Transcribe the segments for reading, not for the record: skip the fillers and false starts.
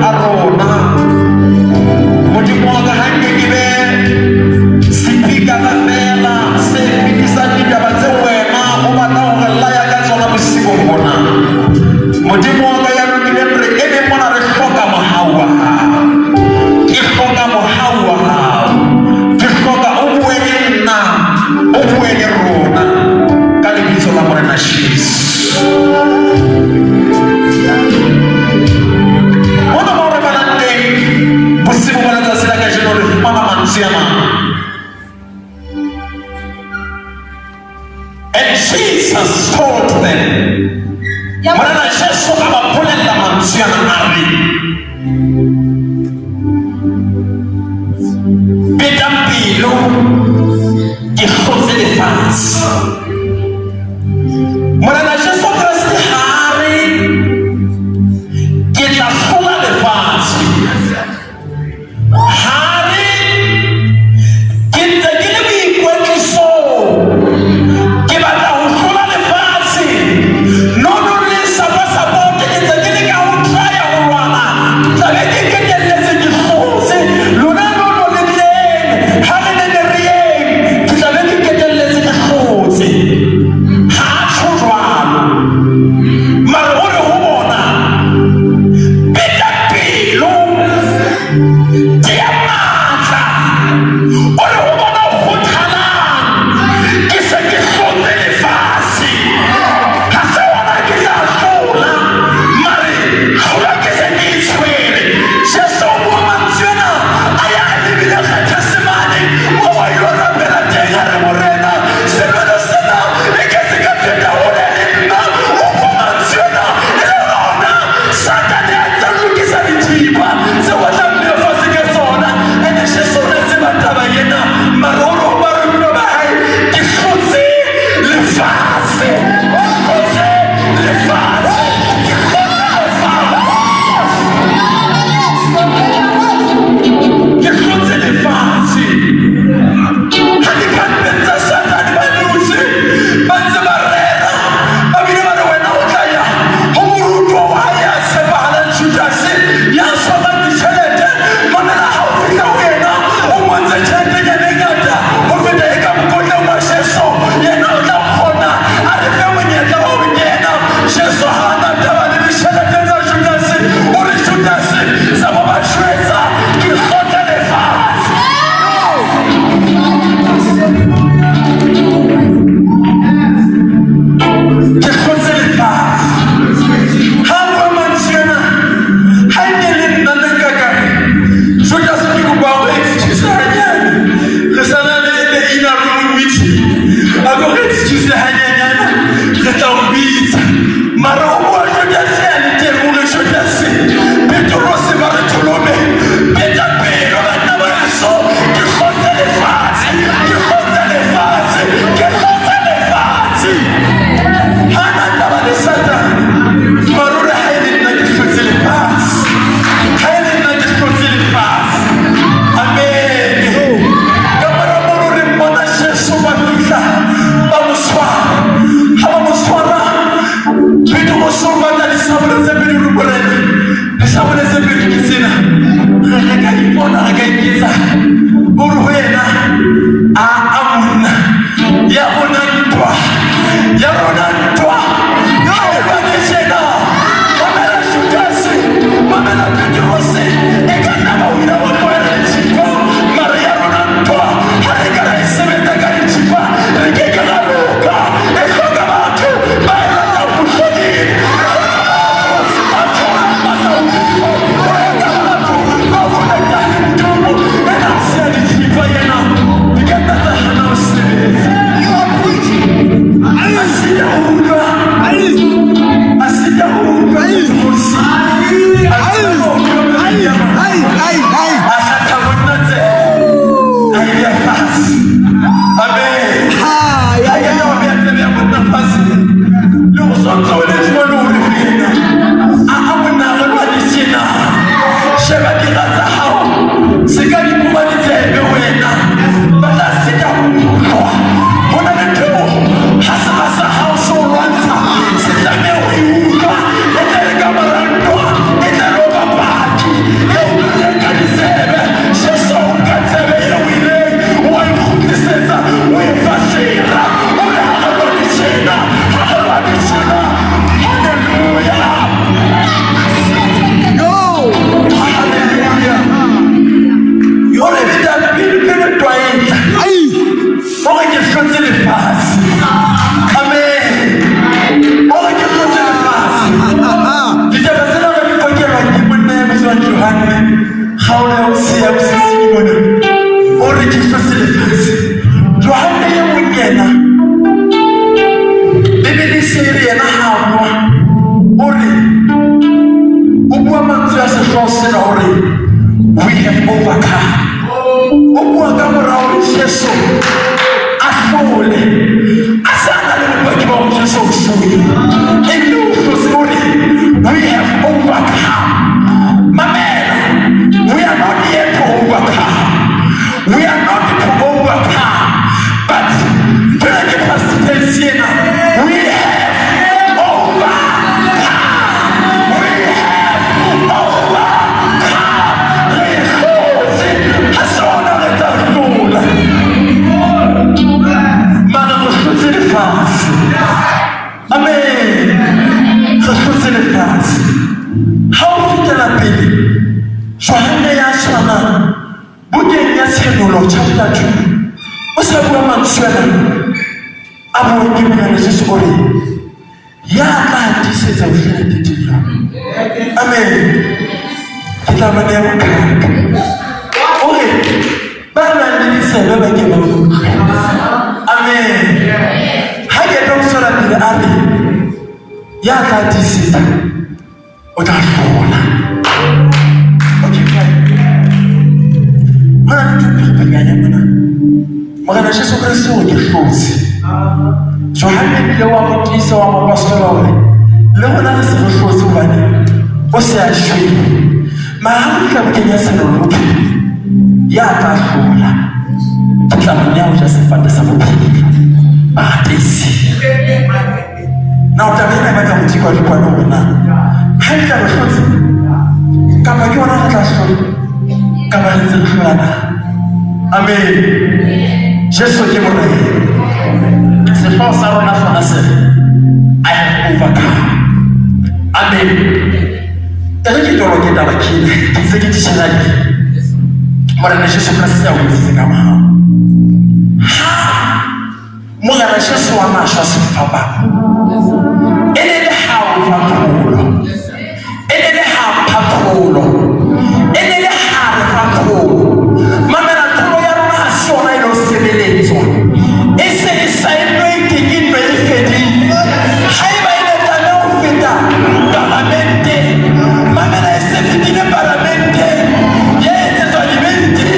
maphelong a rona. Modimo wa ka, ha nke ke be sepikara feela se fetisang ditaba tse wena o batlang ho re laya ka tsona bosiung bona. Modimo wa ka ya lokileng, re eme mona re hloka mohau wa hao. Ke hloka mohau wa hao. Ke hloka o bue le nna, o bue le rona ka lebitso la Morena Jesu. Mona mo re balang teng bosibu ba letsatsi la kajeno re fumana mantswe ana. And Jesus told them, Morena Jesu a ba bolella mantswe ana a re, Betang pelo, ke hlotse lefatshe. Morena Jesu Kreste ha a re ke tla hlola lefatshe. Ha re ke ntse ke le boikwetlisong, ke batla ho hlola lefatshe. No no le support ke ntse ke leka ho try ho lwana. Tla be ke ketelletse ke hlotse. Lona no no le tleng, ha re ne ne re yeng, ke tla be ke ketelletse ke hlotse. Ha a tjho jwalo. Mara o re ho bona, beta pelo, tia matla. O re ho bona, kgothalang, ke se ke hlotse lefatshe. Ha se ona ke tla hlola, mare hlola ke se ke e tshwere. Jesu o bua mantswe ana, a ya a lebile Gethsemane, moo a ilo rapela teng, a re, Morena, senwelo sena e ke se ka feta hole le nna. O bua mantswe ana e le hona Satane a ntsa lokisa dithipa tseo a tla mmeya fatshe ka tsona. Ene Jesu o ne tseba taba ena, mara o re ho barutuwa ba hae, ke hlotse lefatshe, hlotse lefatshe, ke hlotse lefatshe, ke hlotse lefatshe. Ha dikampeng tsa Satane ba dutse ba ntse ba rera, ba bile ba re wena o tla ya ho morutuwa wa hae ya tshepahalang Judase ya tshwarang ditjhelete. Mamela, ha o fihla ho yena o montshe tjheletenyana e ngata ho feta e ka mokotleng wa Jesu, yena o tla kgona a re fe monyetla wa ho kena. Jesu ha a na taba le ditjhelete tsa Judase, o re Judase sa bo ba jwetsa, ke hlotse lefatshe. Ke hlotse lefatshe. Ha a bua mantswe ana, ha e ne le nna ne nka ka re, Judase, ke kopa o excuse hanyane, re sa na le the inner room meeting, a ko re excuse hanyanyana, re tla o bitsa. Mara o bua Judase a le teng, o re Judase, Petrose ba re tholome, beta pelo banna ba heso, ke hlotse lefatshe, ke hlotse lefatshe, ke hlotse lefatshe. Ha na taba le Satane, mara o re ha e le nna ke hlotse lefatshe, ha e le nna ke hlotse lefatshe. Amen. Ka mora mono re mmona Jesu ba fihla ba mo tshwara. Ha ba mo tshwara, Petrose o batla disabole tse pedi, re Morena, disabole tse pedi ke tsena, re ka ipona, re ka iketsa. O re ho yena, a a monna, ya rona ntwa, ya rona ntwa ha e lwane tjena. Mamela Judase, mamela Petrose, e ka nna ba o ile wa tlohela dithipa, mara ya rona ntwa ha re ka ra e sebetsa ka dithipa, re ke ke ra loka. E hloka batho ba e ratang mohloding, ba tholang matla hodimo, e hloka batho ba connectang le Modimo. Ena ha se ya dithipa, yena di ka nna tsa hana ho sebetsa. A sita ho utlwa, a sita ho utlwa Petrose, a tseba ho utlwa Miriam. A hlatha monna tsebe, a e beha fatshe. Amen. Ha ke tla beha tsebe ya monna fatshe, le go so tlohele jwalo hore ho yena, a a monna, re lwane tjena, sheba dira tsa hao se ka di poma ditsebe, wena ba tla sita ho utlwa. Ho na le ntho ha sera sa hao se o lwantsha, se tlameha ho e utlwa, e tla re ka mora ntwa e tla lo ba paki. Johanne kgaolo ya bosiya bosesedi mona o re ke hlotse lefatshe. Johanne e mong yena Bibele se re yena ha a bua o re o bua mantswe a sehlooho sena hore we have overcome. O bua ka mora hore Jesu a hlole a sa na le bopaki ba hore Jesu o shwele ebile o hlotse o re we have overcome. Mamela, we are not yet to overcome. We are not to overcome, but ntho ke past tense ena. We have overcome. We have overcome. Re hlotse. Ha se hona re tla hlola. Mana re hlotse lefatshe. Amen. Re hlotse lefatshe. Ha o fetela pele, Johanne ya tshwanang bukeng ya Tshenolo chapter 2 o sa bua mantswe ana a bua ke Morena Jesu o re ya tla tiisetsa ho fihlela qetellong. Amen. Ke tla mo nea moqhaka. O re ba nang le ditsebe ba ke ba utlwe. Amen. Ha ke tlo tswela pele a re ya tla tiisetsa o tla hlola. Okay, fine. Ho na le ntho e pherephekanyang mona. Morena Jesu Kreste o ke hlotse. Johanne ebile wa mo tiisa wa moapostola hore le rona re se re hlotse hobane o se a shwele. Mara ha re fihla bukeng ya Tshenolo ya tla hlola ke tla mo nea ho ja sefate sa bophelo paradeisi. Na o taba ena e batla modiko wa dikwane hore na ha e tla re hlotse kapa ke yona re tla hlola kapa re ntse re hlola na? Amen. Jesu ke Morena. Sehlooho sa rona sona se re I have overcome. Amen. E re ke toloke taba ke ena, ke ntse ke titjhela ke Morena Jesu Kreste a o etsitse ka mohau. Ha Morena Jesu wa mashwa sefapano e ne le ha o fa tlholo, e ne le ha pha tlholo, e ne le ha re fa tlholo. Mamela, tlholo ya rona ha se yona e lo sebeletswa, e se e saennwe e tekinnwe e fedile. Haeba e ne tlameha ho feta paramenteng, mamela, e se fetile paramenteng, ya etsetswa dimente,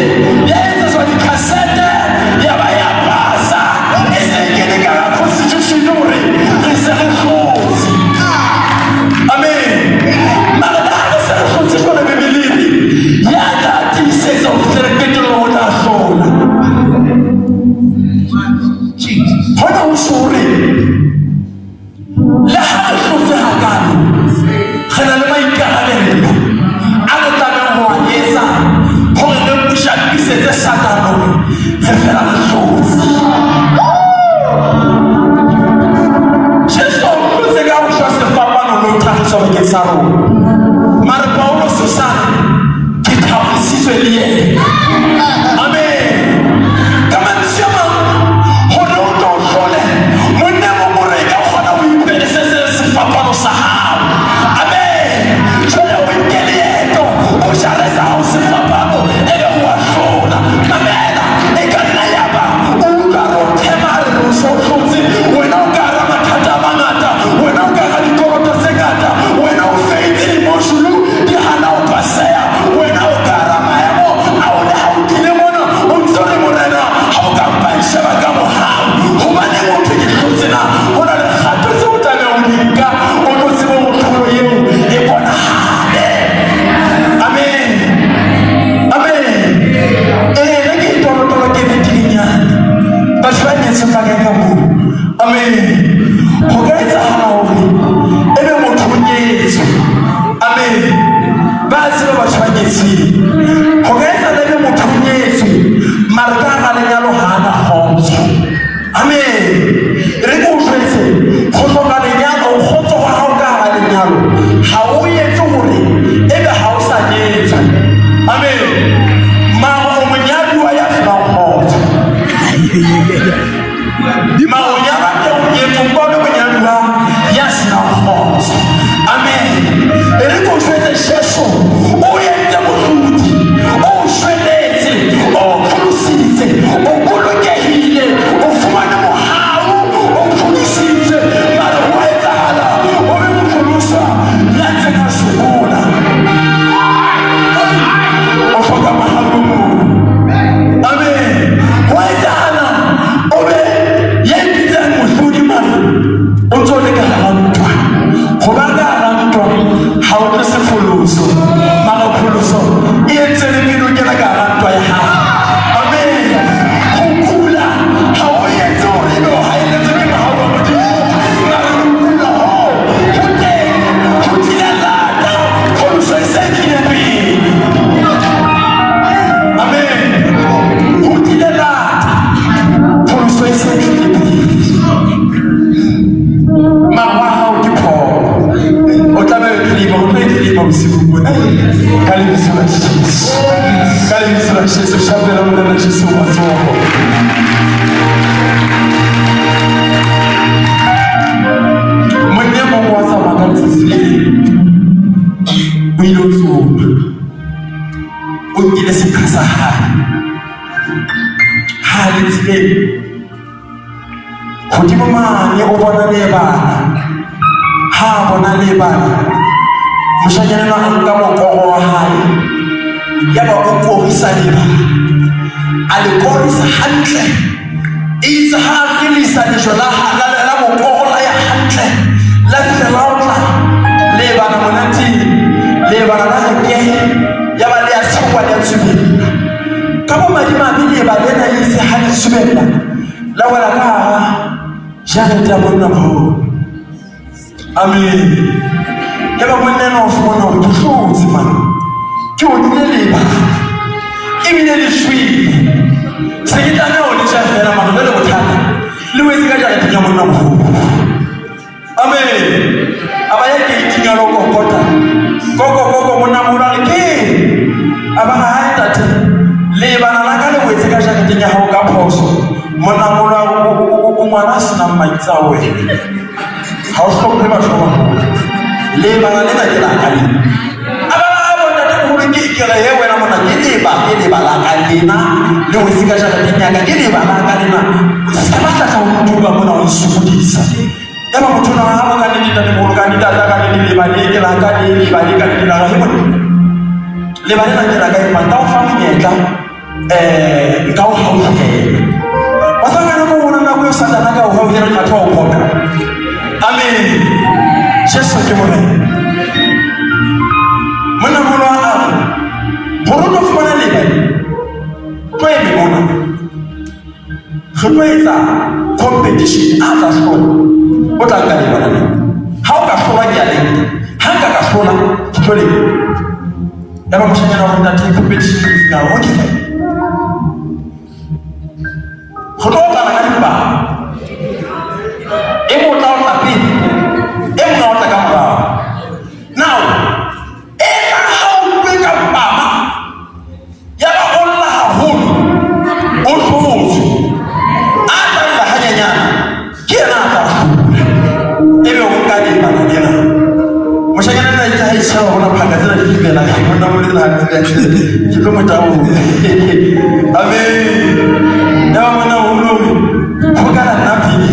ya etsetswa dikhasete, ya ba ya pasa, e se e kene ka hara constitution hore re se re Ka lebitso la Jesu. Ka lebitso la Jesu, shapela Morena Jesu matsoho. Monna e mong wa tsamaya ka letsatsi le leng. O ile ho tsoma. O nkile seqha sa hae. Ha a le tseleng, godimo mane o bona leebana ha a bona leebana moshanyana enwa a nka mokoro wa hae yaba o korisa leebana a le korisa hantle itse ha a relisa lejo la mokoro la ya hantle la fihla la otla leebana monateng leebana la re ke yaba le ya tshowa le ya tsubella ka bomadimabe leeba lena itse ha le tsubella la wela ka hara jarete ya monna moholo amen yaba monna ena o fumana hore ke hlotse mane ke odile leba ebile le shwele se ke tlameha ho le ja fela mara jwale bothata le wetse ka jareteng ya monna moholo amen a ba ya keiting ya lo kokota koko koko monna moholo a re ke a ba ga hae tate lebana la ka le wetse ka jareteng ya gago ka phoso monna moholo a re, o ngwana a senang maitsao wena ga o hlomphe batho ba bagolo lebana lena ke la ka lena a ba a bona ke mogolo ke ke re he wena monna ke leba ke leba la ka lena le wetse ka jareteng ya ka ke leba la ka lena se ka batla tla o ntuba mona o nsokodisa ya ba motho na ha ka nnete ntate moholo ka nnete a tla ka nnete leba le ke la ka le leba le ka nnete la ka he monna leba lena ke la ka empa nka o fa monyetla um nka o hauhela wa tseba ka nako ona nako eo satana ka o hauhela kgatho wa o phoqa amen jesu ke morena monna moholo a re gore o tlo fumana leba tlo eme mona re tlo etsa competition a tla hlola o tla nka lebala lena ha o ka hlola ke a le nka ha nka ka hlola ke tlo le ya ba moshanyana wa ntate competition ke fina o ke fela go tlo otlana ka dipalo e mong o tla otla pele e mong a otla ka morao now e tla ha o utlwe ka mpama ya ba o lla haholo o hlotswe a tla lla hanyenyana ke yena a tla hlola ebe o nka lebana lena moshanyana nna itse ha itshaba bona phaka tsena di fibela ke monna mo lena ha ntse ke tlo mo tabola amen ya ba monna moholo go kana nna pele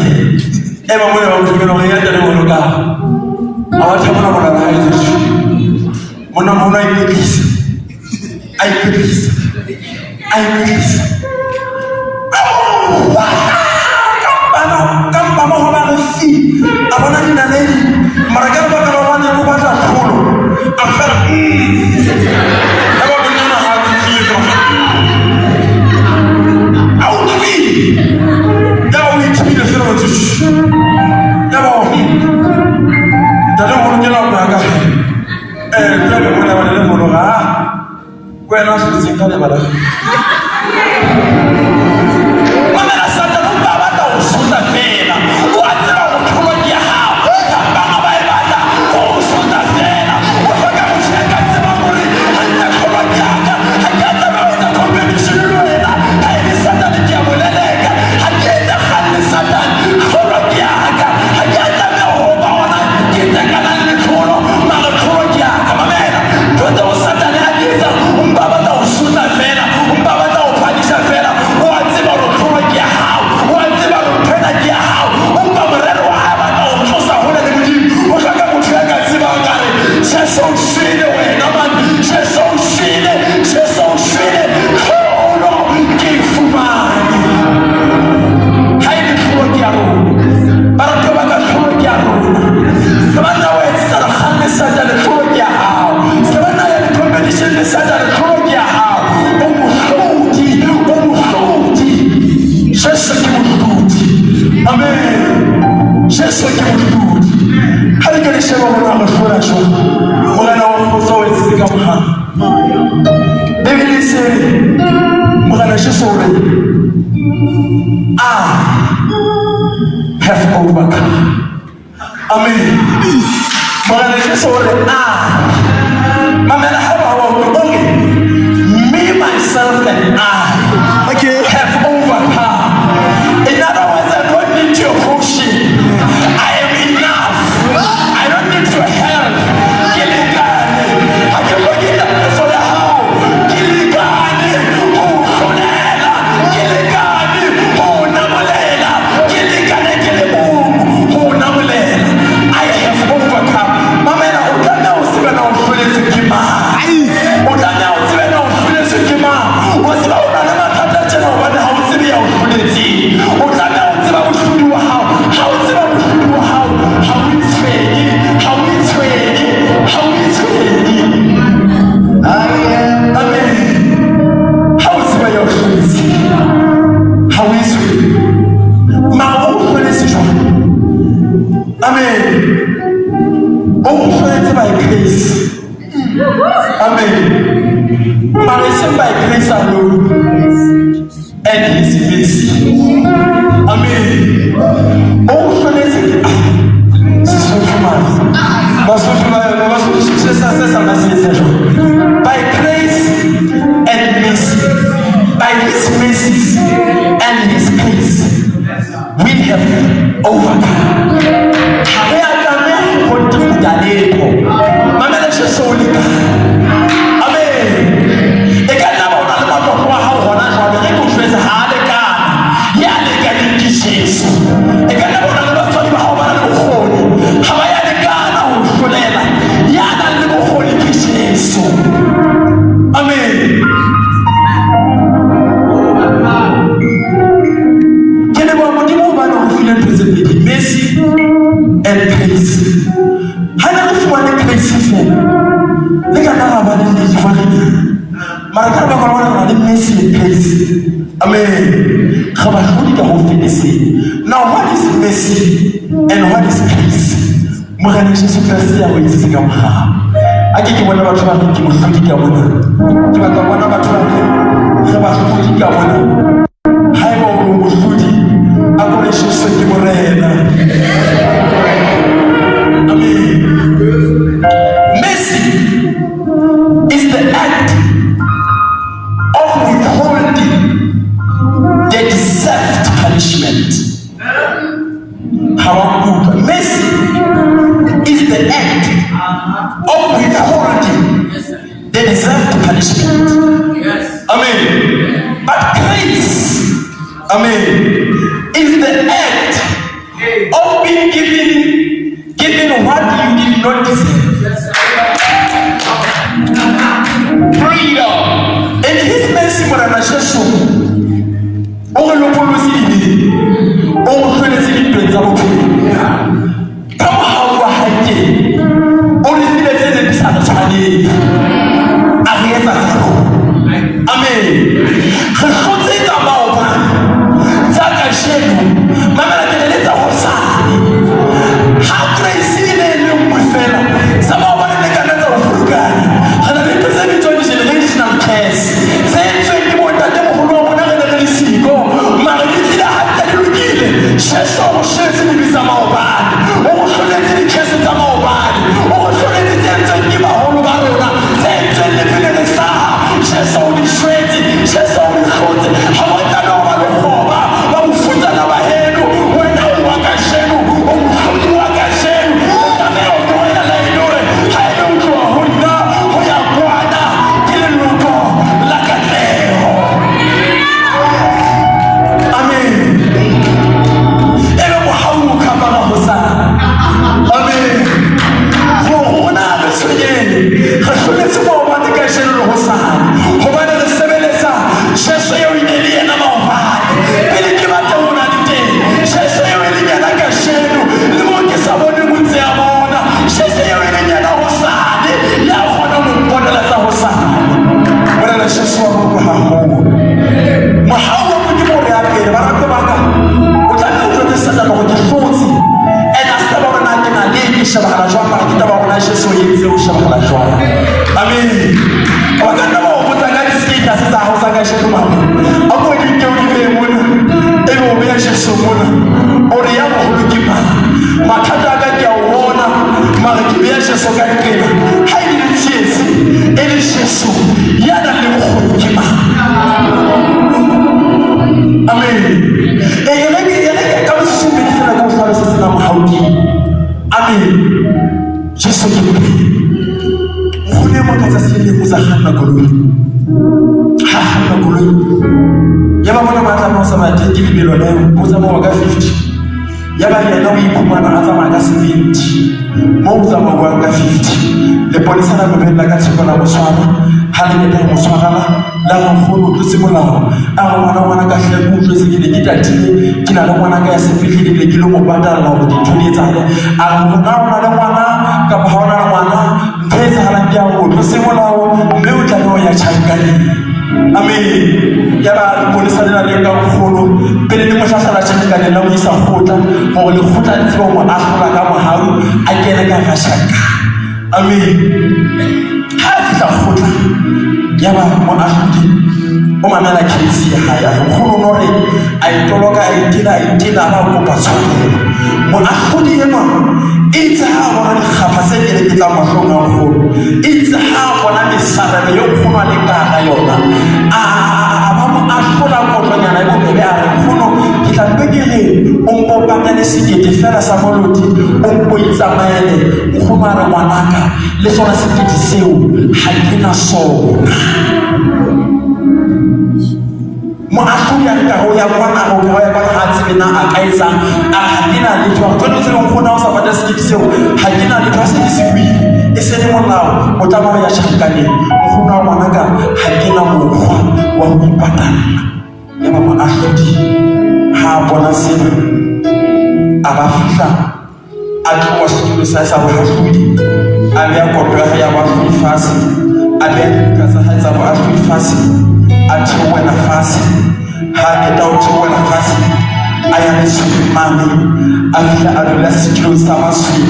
e ba mona ba moshanyana gore ya tale moholo ka a wa thabola molala ha Jesu monna moholo a ikwetlisa a ikwetlisa a ikwetlisa ka mpama go ba re fi a bona dinaledi mara ka lebaka la gobane o batla tlholo a fela ya ba monyana ga a fitlhile a utlwile ya ba o ithibile fela o tse ya ba ntate mogolo ke nako ya ka um jale o lebane le molo ga wena o hlotse ka lebala mamela satane o ba batla go sotla fela o a tseba go tlholo ke ya gago bangwe ba e batla go sotla fela o tlhoka motho ya ka tsebang gore ga nna tlholo ke yaka ga ke a tsamaya go etsa competition le wena ga e le satane ke a boleleka ga ke etse kgang le satane tlholo ke yaka ga ke a tlameha go ba gona ke tsekanang le tlholo mara tlholo ke yaka mamela ntho tseo satane a di etsa o mpa batla go sotla fela o mpa batla go phadisa fela o a tseba gore tlholo ke ya gago o a tseba gore ntho ena ke ya gago o mpa morero wa hae batla go tlosa hole le modimo o hloka motho ya ka tsebang ka re jesu o shwele wena man jesu o shwele jesu o shwele tlholo ke e fumane ha e le tlholo ke ya rona baratho ba ka tlholo ke ya rona se ba nna wa etsetsa lekgang le satane tlholo ke ya gago se ba nna ya di-competition le satane tlholo ke ya gago o mohlodi o mohlodi jesu ke mohlodi amen jesu ke mohlodi ga re ke re sheba gona go hlola jwang morena wa kgotsa o etsitse ka mogala bibele e se re morena jesu o re I have overcome. Amen. Morena Jesu o re I. Mamela ha ba wa Mara e seng by grace alone and his mercy. Amen. O hloletse ke Sesotho mane. Basotho ba Basotho se sa se sa ba se etsa jwang? By grace and mercy. By his mercies and his grace we have overcome. Ha re a tlameha ho contributa letho. Mamela Jesu o lekane. Amen. E ka nna ba o na le matlotlo a hao hona jwale, re ke o jwetse ha a lekana. Ya lekaneng ke Jesu. E ka nna ba o na le batswadi ba hao ba na le bokgoni, ha ba ya lekana ho hlolela. Ya nang le bokgoni ke Jesu. Amen. Ke leboha Modimo hobane o file ntho tse pedi, mercy and grace. Ha ne re fumane grace feela, le ka nna ra ba le lefa le leng. Mara ka lebaka la hore re na le mercy le grace, amen, re bahlodi ka ho felletseng. Now what is mercy and what is grace? Morena Jesu Kreste ya o etsitse ka mohau. A ke ke bona batho ba reng ke mohlodi ka mona. Ke batla ho bona batho ba reng re bahlodi ka mona. Haeba o re mohlodi, a ko re Jesu ke Morena. Amen. Mercy is the act of withholding the deserved punishment. Ha wa nkutlwa. Mercy is the act of withholding the deserved punishment. Amen. But grace, amen, is the act of being given what you did not deserve. Freedom. In his mercy, Morena Jesu, o re lopolotse dibeng, o re hloletse dintweng tsa bophelo. Ka mohau wa hae teng, o re file tse neng di sa re tshwanele. A re etsa tsa rona. Amen. Re hlotse tsa maobane, tsa kajeno, mamela ke re le tsa hosane. Ha grace e ne e le nngwe fela, tsa maobane ne ka nna tsa ho furukanya. Re na le ntho tse bitswang di-generational curse, tse entsweng ke bontatemoholo wa rona re ne re le siko, mara di tlile hantle di lokile. Jesu o re shwetse dibe tsa maobane, o re hloletse di-curse tsa maobane, o re hloletse tse entsweng ke baholo ba rona, tse entsweng le pele re hlaha. Jesu o di shwetse, Jesu o di hlotse. Ha wa tlameha ho ba lekgoba ba bofutsana ba heno. Wena o wa kajeno, o mohlodi wa kajeno. O tlameha ho tlohela line hore ha e le ho tloha ho nna ho ya kwana ke leloko la katleho. Amen. E be mohau o cover-a hosane. Amen. Ho rona re tshwenyehe, re hloletse maobane, kajeno le hosane, hobane re sebeletsa Jesu eo e ne le yena maobane pele ke batla ho na le teng, Jesu eo e leng yena kajeno le mo ke sa boneng o ntse a bona, Jesu eo e leng yena hosane ya kgonang ho mponela tsa hosane. Morena Jesu wa bokwe haholo. Mohau wa Modimo o re apere. Baratuwa ba ka, o tlameha o jwetse Satane hore ke hlotse, and a se taba hore na ke na le ke shebahala jwang, mara ke taba hore na Jesu o entse o shebahala jwang. Amen. Ba ka nna ba o botsa ka di-status tsa hao tsa kajeno, mama a ko di nke o di beye mona, ebe o beya Jesu mona, o re ya moholo ke mang. Mathata a ka ke a o bona, mara ke beya Jesu ka nqena. Ha e le tsietsi e le Jesu ya nang le bokgoni ke mang. Amen. E re ke ka metsotso e mmedi fela ka o hlalosetse na mohau ke eng. Amen. Jesu ke bophelo. Nkgono e mong ka tsatsi le leng o tsa kganna koloi. Ha kganna koloi, ya ba bona ba tlameha ho tsamaya teng ke lebelo leo, o tsamaya ka 50, ya ba yena o iphumana a tsamaya ka 70 moo o tsamauwang ka 50. Lepolesa la mobella ka theko la mo tshwara. Ha le qeta ho mo tshwarala, la re, nkgono, o tlotse molao. A re, ngwana ngwana ka hle ke o jwetse, ke ne ke tatile, ke na le ngwana ka ya sepetlele, ke ne ke lo mo patalla hore dintho di etsahale. A re, na o na le ngwana kapa ha o na le ngwana, ntho e etsahalang ke ya hore o tlotse molao mme o tlameha ho ya tjhankaneng. Amen. Ya ba lepolesa lena le ka nkgono pele le mo hlahlela tjhankaneng, la mo isa kgotla hore lekgotla le tsebe ho mo ahlola ka mohau, a kene ka hara tjhankana. Amen. Ha a fihla kgotla, Yaba moahlodi o mamela case ya hae, a re nkgono no re a itoloka, a itela, a itela, a ba kopa tshwarelo. Moahlodi enwa itse ha a bona dikgapha tse keleketlang mahlong a nkgono, itse ha a bona mesarelo eo nkgono a leng ka hara yona, a ba mo ahlola kotlonyana e bobebe, a re nkgono ke tla mpe ke re o mpo o patale sekete fela sa moloti, o mpo itsamaele. Nkgono a re ngwanaka, le sona sekete seo ha ke na sona. Moahlodi a re ka ho ya kwana, ho ka ho ya kwana, ha tsebe na a ka etsang, a re ha ke na letho. A re jwale o tsebe nkgono ha o sa patale sekete seo, ha ke na letho, ha se ke se buile e se le molao, o tlameha ho ya tjhankaneng. Nkgono a ngwanaka, ha ke na mokgwa wa ho ipatalla. Yaba moahlodi ha a bona sena, a ba fihla a tloha setulo sa hae sa boahlodi, a beha koto ya hae ya boahlodi fatshe, a beha dibuka tsa hae tsa boahlodi fatshe, a theohela fatshe. Ha a qeta ho theohela fatshe, a ya letshweleng mane, a fihla a dula setulong sa masweu,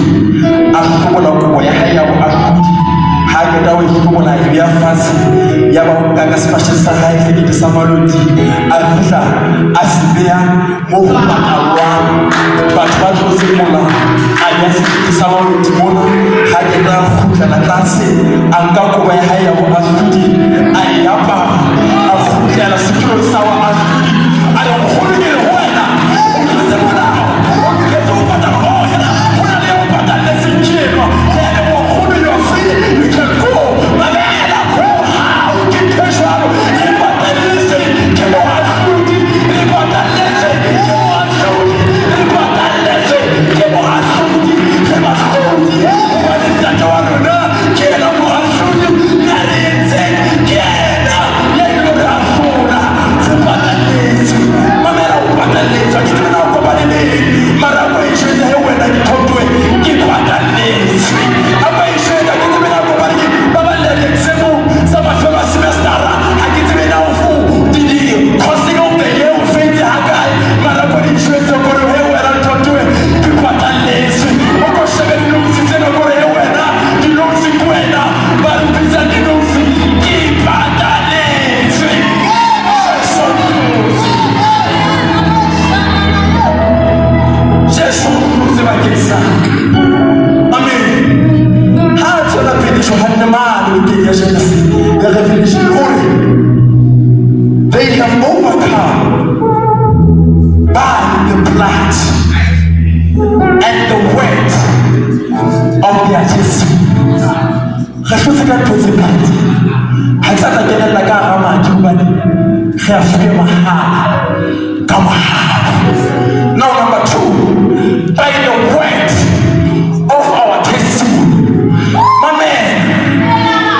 a hlobola kobo ya hae ya boahlodi. Ha a qeta ho e hlobola, a e beha fatshe. Yaba o nka ka sepatjheng sa hae sekete sa maloti, a fihla a se beha mo ho patalwang batho ba tlotseng molao, a beha sekete sa maloti mona. Ha qeta a kgutlela tlase, a nka kobo ya hae ya boahlodi, a e apara, a kgutlela setulong sa boahlodi, a re nkgono ke re ho wena, o tlotse molao, o loketse ho patala. Oh, yena ho na le eo patalletseng ke enwa. Ke a leboha nkgono, you are free, you can go. Mamela, mohau ke ntho e jwalo, re patalletse ke moahlodi, re patalletse ke moahlodi, re patalletse ke moahlodi, re bahlodi hobane ntate wa rona ke yena moahlodi, ya re entseng ke yena ya ilo re ahlola. Re patalletswe. Mamela, o patalletswe. Ha ke tsebe na o kopane le eng, mara a ko e jwetse he wena ke thotwe, ke patalletswe. A ko e jwetse, ha ke tsebe na o kopane ke ba bang le di-examong tsa mafelo a semestera, ha ke tsebe na o fo di-costing of the year o fetse ha kae, mara ko di jwetse kore he wena thotwe ke patalletswe. O ko shebe di-notes tsena kore he wena di-notes ke wena ba re bitsa di-notes, ke patalletswe. Jesu o tlotse, Jesu o tlotse bakeng sa ka. Amen. Ha a tswela pele Johanne mane bukeng ya Genesis ya Revelation, o re they have overcome by the blood and the word of their testimony. Re hlotse ka ntho tse pedi. Ha ke sa tla kenella ka hara madi hobane re a fuwe mahala ka mahala. Now number two, by the word of our testimony. Amen.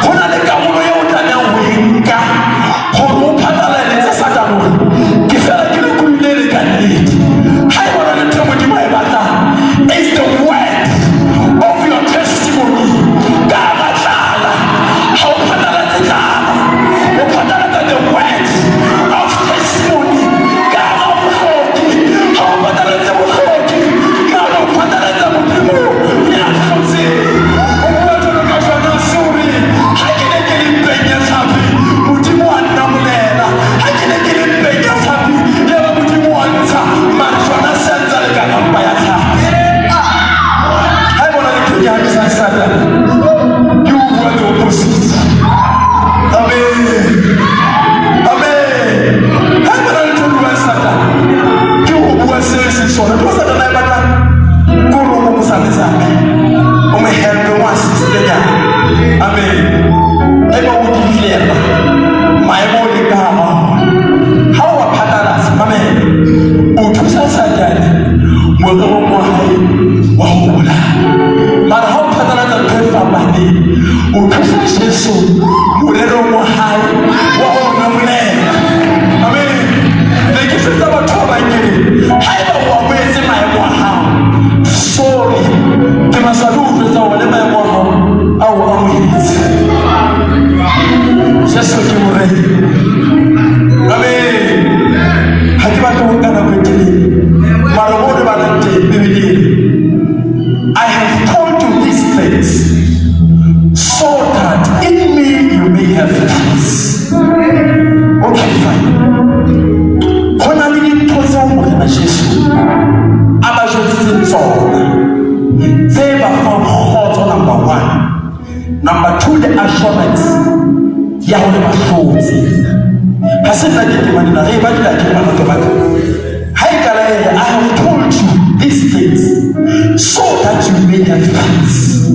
Ho na le karolo eo o tlamehang ho e nka hore o phatlalaletse Satane hore ke fela ke lokolohile e le ka nnete. Ha e bona le ntho e Modimo a e batlang is the word of your testimony. Ka hara tlala, ha o phatlalatse tlala, o phatlalatsa the word of testimony. Ka hara bohloki, ha o phatlalatse bohloki, mara o phatlalatsa Okay, fine. Ho na le dintho tseo Morena Jesu a ba jwetsitseng tsona tse ba fang kgotso, number one. Number two, the assurance ya hore ba hlotse. Ha se nna ke temanena re e badile ke barato ba ka. Ha e kala e re, "I have told you these things so that you may have peace."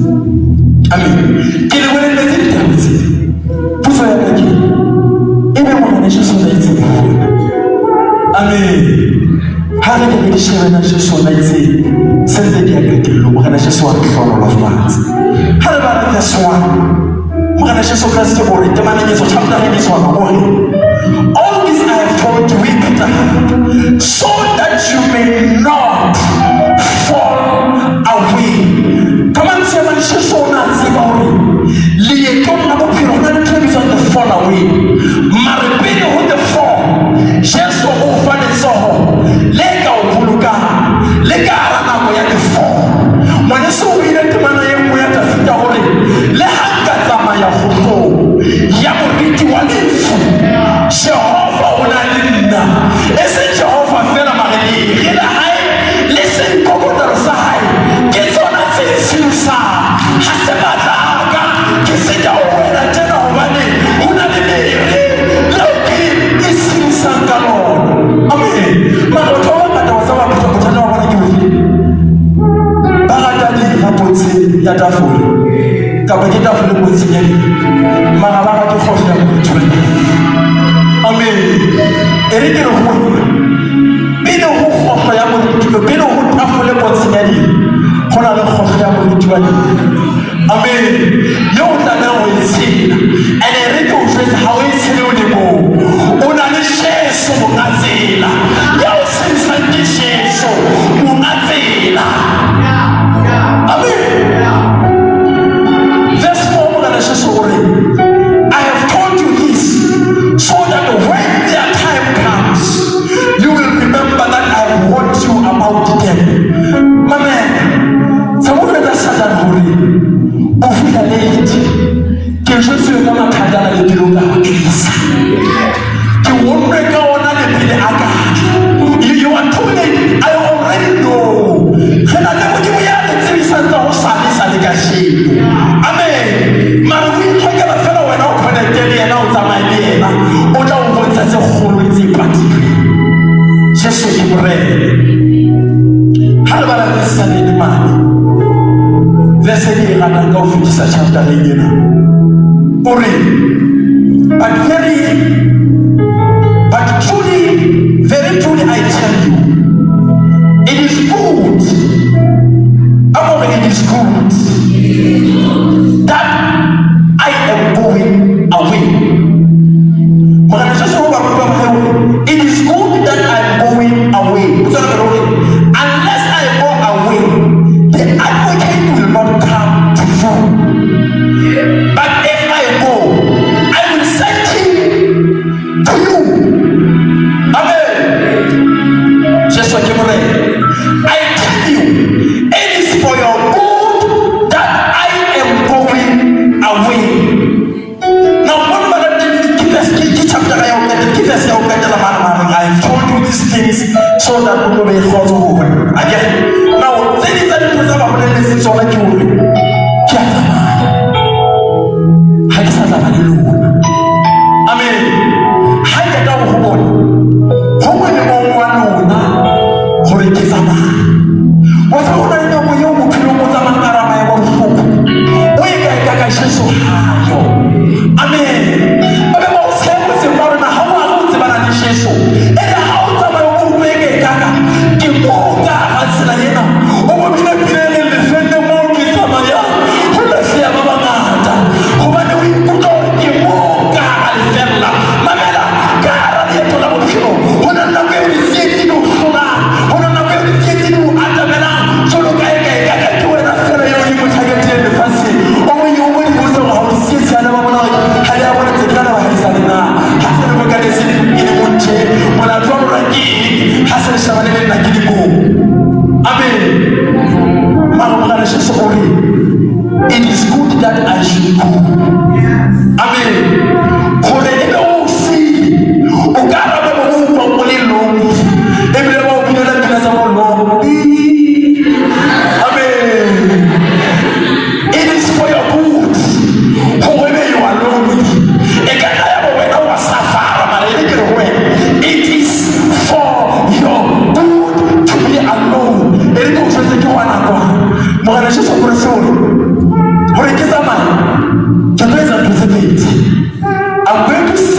Amen. Ke le bolelletse ditaba tse. Potso ya ka ke, ebe Morena Jesu o na itseng ho rona? Amen. Ha re ke re di shebena, Jesu o na itseng se ntse di ya qetellong. Morena Jesu wa re hlohonolofatse. Ha re bala verse 1, Morena Jesu Kreste o re temaneng etso chaptereng e tshwana, o re, "All this I have told you," Peter, "so that you may not fall away." Ka mantswe a mang, Jesu o na tseba hore leetong la bophelo ho na le ntho e bitswang the fall away. Mare pele ho the fall, Jesu o fa letsoho le ka o bolokang le ka hara nako ya the fall. Ngwaneso, o ile temana e nngwe ya Dafita hore le ha nka tsamaya kgohlong ya moriti wa lefu, Jehova o na le nna. E seng Jehova fela, mare lere la hae le senkokotelo sa hae ke tsona tse ntshilosang. Ha se matla a ka, ke seka ho wena tjena hobane ho na le lere leo ke e silisang ka lona. Amen. Mara batho ba bangata wa tseba bothata ba bona ke bofe? Ba rata dira pontsheng ya tafole kapa ke tafole pontsheng ya dira, mara ba rate kgohlo ya moriti wa lefu. Amen. E re ke re ho wena, pele ho kgohlo ya moriti, pele ho tafole pontsheng ya dira, ho na le kgohlo ya moriti wa lefu. Amen. Eo o tlamehang ho e tshela. And-e re ke o jwetse, ha o e tshele o le mong, o na le Jesu monga tsela. Ya o tshedisang ke Jesu monga tsela. Amen. Verse 4, Morena Jesu o re, "I have told you this so that when their time comes, you will remember that I warned you about them." Mamela, tsa mo jwetsa Satan hore o fihla late. Ke jwetsuwe ka mathata a le pele o ka a tlisa. Ke wonnwe ka ona le pele a ka tla. You are too late. I already know. Re na le Modimo ya re tsebisang tsa hosane sa le kajeno. Amen. Mara o itlhokela fela wena o connecte le yena, o tsamaye le yena, o tla o bontsha tse kgolo le tse patilweng. Jesu ke Morena. Ha re bala verse sane le mane, verse e ke e ratang ka ho fetisa chaptereng ena, o re, But truly, very truly I tell you, it is good," amore, "it is good that I am going away." Morena Jesu ho barutwa ba hae o re, "It is good that I am going away." O tswela pele hore, "Unless I go away, the advocate will not come to you. But if I go, I will send him to you." Amen. Jesu ke Morena. "I tell you, it is for your good that I am going away." Now, one minute, ke verse, ke chapter ya ho qetela, ke verse ya ho qetela mane mane. "I have told you these things so that o tlo be kgotso ho wena." Akere? Now, tse ding tsa dintho tsa ba bolelletseng tsona ke hore ke a tsamaya. Ha ke sa tla ba le lona. Amen. Ha ke qeta ho bona, ho molemong wa lona hore ke tsamaye. Wa tseba ho na le nako eo bophelong o tsamayang ka hara maemo a bohloko. O e ka e ka ka Jesu hayo. Amen. Ba be ba o tshehe motseng wa rona ha o a re o tsebana le Jesu. E re ha o tsamaya o utlwe e ka e kaka ke mo.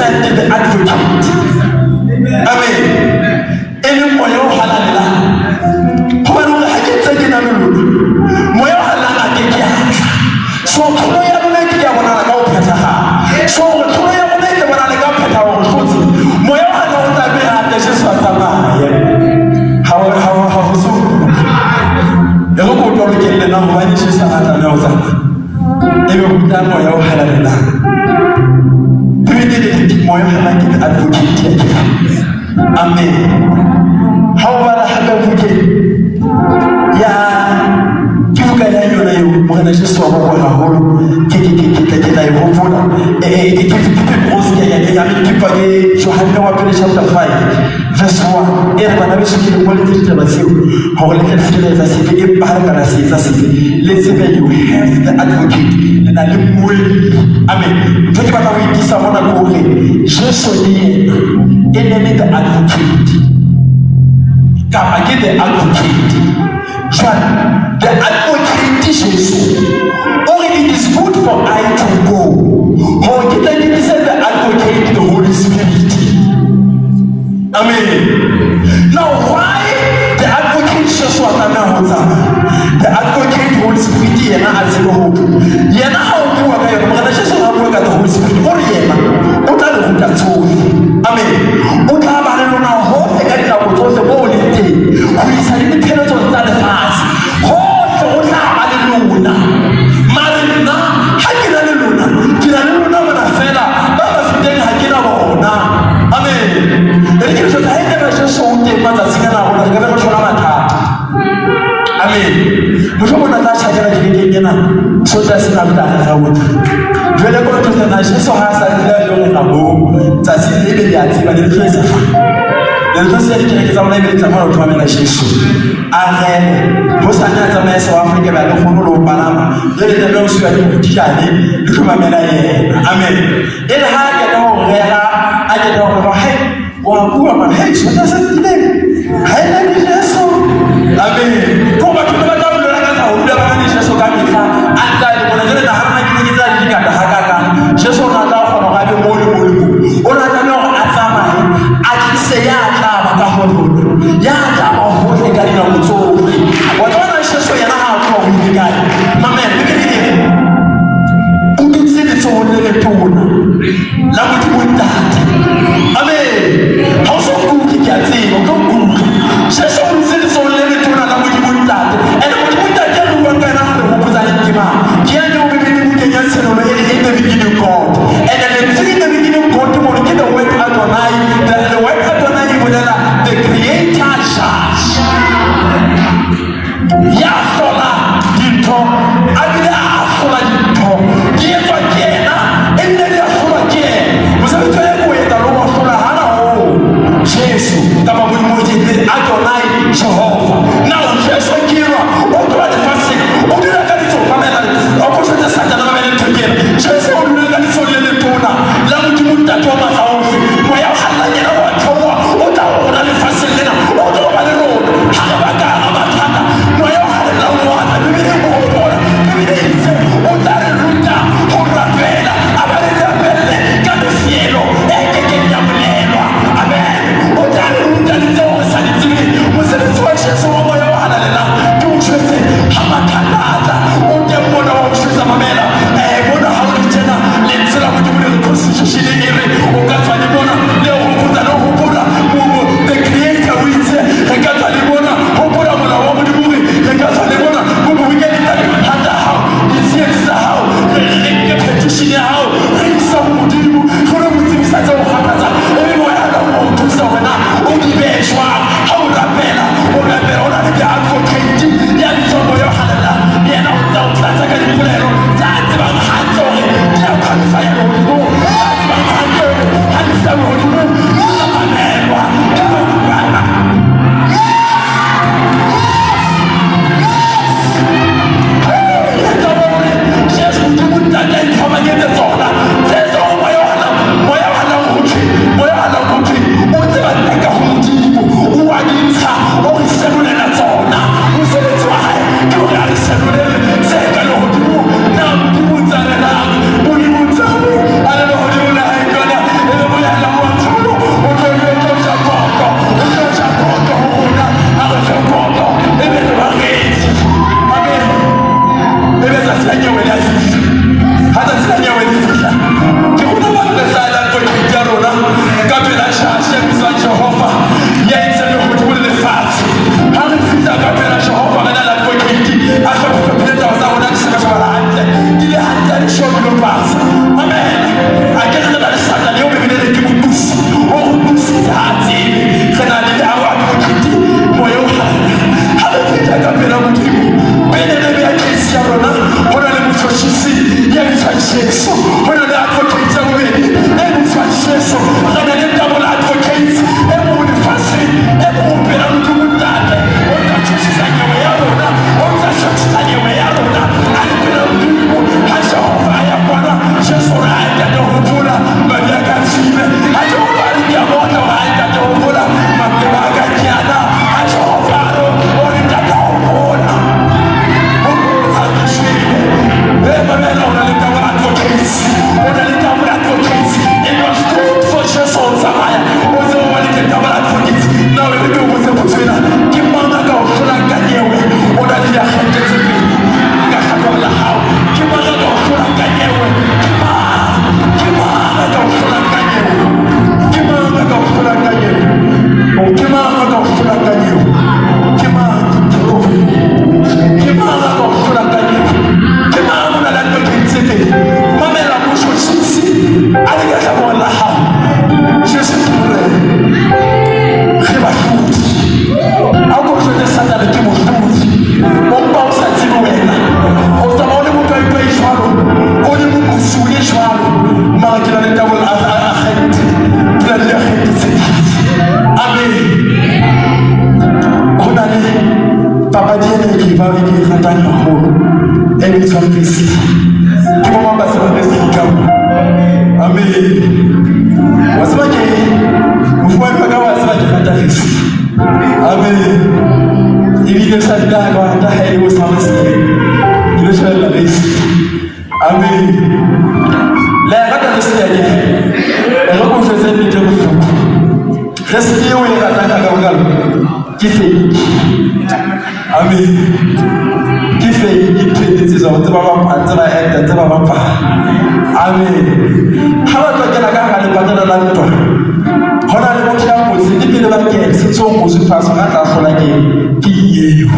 send the advocate. Amen. E leng moya o halalelang. Hobane hore ha ke ntse ke na le lona, moya o halalelang a ke ke a tla. So tlholo ya lona e ke ke ya bonala ka ho phethahala. So hore tlholo ya rona e tle bonale ka ho phethahala hore hlotse, moya o halalelang o tla be hape Jesu a tsamaye. Ha ho so e re ko tolokeng le nna hobane Jesu a tlameha ho tsamaya. Ebe ho tla moya o halalelang. Bibele e re moya o halalelang ke the advocate ya ke. Amen. Ha o bala hape bukeng ya ke buka ya yona eo Morena Jesu wa bokwe haholo ke ke ke ke ke tla e hopola ke ke ke Petrus ke ya ke ya ke pa ke Johanne wa pele chapter 5 verse 1 e re bana beso ke le ngoletse ditaba tseo hore le tle le se ke la etsa sebe empa ha le ka la se etsa sebe le tsebe you have the advocate le na le mmuelli. Amen. Ntho ke batla ho itisa mona ke hore Jesu le yena e ne le the advocate kapa ke the advocate. Jwale the advocate Jesu o re it is good for I to go hore ke tle ke tlise the advocate the Holy Spirit. Amen. Now why the advocate Jesu a tlameha ho tsamaya? The advocate Holy Spirit yena a tsebe ho yena ha o bua ka yona Morena Jesu ha bua ka the Holy Spirit o re yena o tla le ruta tsohle. Amen. O tla ba le lona hohle ka dinako tsohle moo le teng ho isa le dipheletsong tsa lefatshe. Hohle o tla ba le lona. Mare nna ha ke na le lona, ke na le lona mona fela ba ba feteng ha ke na bona. Amen. E re ke le jwetsa ha e ka Jesu o teng matsatsing ana a rona re ka be re thola mathata. Amen. Mohlomong o tla tjhakela kerekeng ena Sontaha sena re tla rera motho. Jwale ko ntho tsena Jesu ha a sa dula le rona moo tsatsi le be le a tseba le tlo etsa jwang. Le tlo siya dikereke tsa rona ebe le tla mona ho tlo mamela Jesu. A rere hosane a tsamaye South Africa ba le kgone le ho palama jwale tlameha ho siwa ke mokutijane le tlo mamela yena. Amen. E re ha a qeta ho rera a qeta ho rera hey wa bua man hey Sontaha se fetileng ha e na le Jesu. Amen. Ko batho ba tla bolela ka tsa ho dula ba na le Jesu ka mehla a ntse a le mona jwale nahana na ke tsa di ngata hakakang. Jesu o ne a tla kgona hore a be moo le moo le moo. O ne a tlameha hore a tsamaye a tlise ya tla ba ka ho lona ya tla ba hohle ka dinako tsohle. Wa tseba na Jesu yena ha a tloha ho ile kae? Mamela Bibele e re o dutse letsohong le letona la Modimo Ntate. Amen. Ha o so nkutlwe ke a tseba o tlo nkutlwa. Jesu o dutse letsohong le letona la Modimo Ntate. And Modimo Ntate ya re buang ka yena ha re hopotsa ke mang? Ke yane o Bibele bukeng ya Tshenolo e re in the beginning God. thipa e ke e ratang haholo e bitswang risk. Ke bo mang ba tsebang risk ka mo? Amen. Wa tseba ke mofumahadi wa ka wa tseba ke rata risk. Amen. Ebile sa nna ka rata ha e le bo sa ke lo shebella risk. Amen. Le a rata risk ya ke? E re ko jwetse nnete bohloko. Risk eo e ratang hakalo-kalo ke fake. Amen. Ke fake ntho e etsetswa go tseba bapala tse ba eta tse ba bapala. Amen. Ha ba tlo kena ka hara lepatala la ntwa ho na le motho ya kotsi le pele ba kena se o motse fatshe ga tla hlola ke ke eo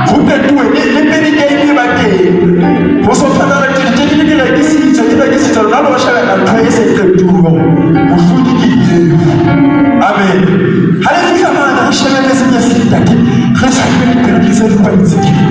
ho qetuwe le pele game ba teng ho so tshwana le tse di di rekisitswe di rekisitswe lona lo shebella ntho e se qetuwe mohlodi ke eo. Amen. Ha le fihla mane re shebelletse ke se ntate re tshwere dipelo di se di kwetse.